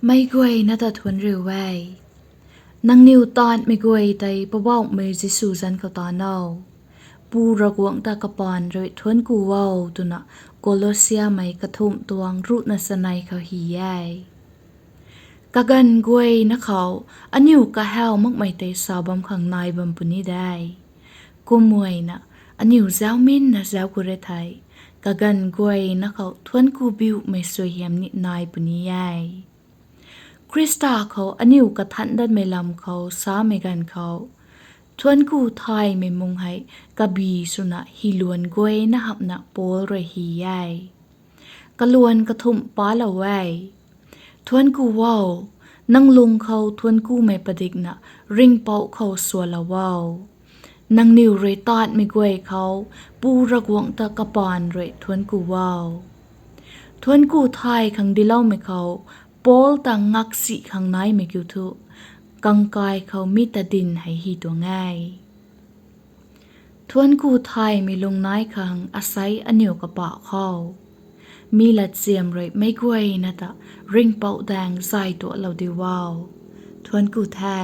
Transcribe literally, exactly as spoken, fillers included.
Meic guayna ta thuanc riu e. Nangniw taanvmei guay tei Poubauhmei Jisu zanc khou taanv o. Pu Ravguangc ta kapaan rui thuanc ku o twna Kolosiamei kathumh tuang ruhna chanei khou hy e. Kaganv guayna khou aniu kahaw makmei tei sa bam khang nai bam puni de. Kumna, aniu zauminna zauc ku re thei, kaganv guayna khou thuanc ku biumei suaihiam ni nai puni e. Khrista khou aniu kathanc datmei lam khou samei ganv khou, thuanc ku thaymei mung hei kabi swna hyluan guayna hamhna Paul rui hy e. Kaluan kathumh palou e. Thuanc ku o, nang lung khou thuanc kumei padikna Ringhpouc khou swlou o. Nangniw rui taanvmei guay khou Pu Ravguangc ta kapaan rui thuanc ku o. Thuanc ku thay khang diloumei khou Paul ta ngaksi khang naimei kiu thu, kangkai khou mi ta dinc hei hy tuang e. Thuanc ku thaymei lung nai khang asei aniu kapah khou, mi latchiam rui meic guayna ta Ringhpouc daeng zay tuaklou di o. Thuanc ku the.